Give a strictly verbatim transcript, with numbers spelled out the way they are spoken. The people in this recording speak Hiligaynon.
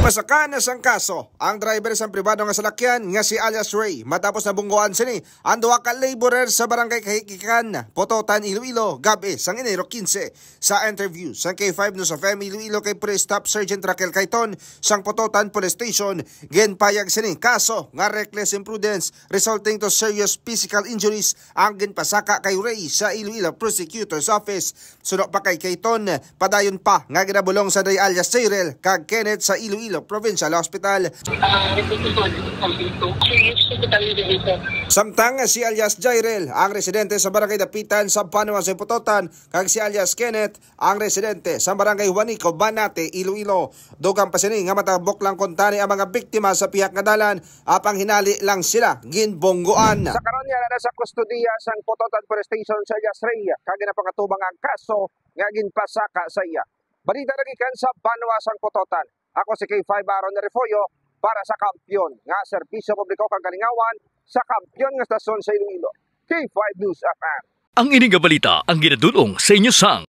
Pasaka na sang kaso ang driver sang pribado nga salakyan nga si alias Ray, matapos nabunggoan sini ang duha ka laborer sa barangay Kahikikan, Pototan, Iloilo, gab-i sang Enero quince. Sa interview sang K five News F M Iloilo kay Police Staff Sergeant Raquel Caiton sang Pototan Police Station, ginpayag sini kaso nga reckless imprudence resulting to serious physical injuries ang ginpasaka kay Ray sa Iloilo Prosecutor's Office. Suno pa kay Caiton, padayon pa nga ginabulong sa Ray alias Jairel kag Kenneth sa Iloilo Provincial Hospital. Ah, ito po, ito po. Serious po tayo dito. Samtang si alias Jairel ang residente sa Barangay Dapitan sa Banwa sa Pototan, kag si alias Kenneth ang residente sa Barangay Juanico, Banate, Iloilo. Dugang pa sini nga matabok lang kuntani ang mga biktima sa pihak nga dalan, apang hinali lang sila ginbunggoan. Sa karon niya na sa kustodiya sang Pototan Police Station si alias Ray, kag ginapangatubang ang kaso nga ginpasaka sa iya. Balita nagikan sa Banwa sang Pototan. Ako si K five Aaron Refollo para sa Kampiyon nga Serbisyo Publiko kag Kalingawan sa Kampiyon nga Stasyon sa Iloilo. K five News F M. Ang ini nga balita ang ginadul-ong sa inyo sang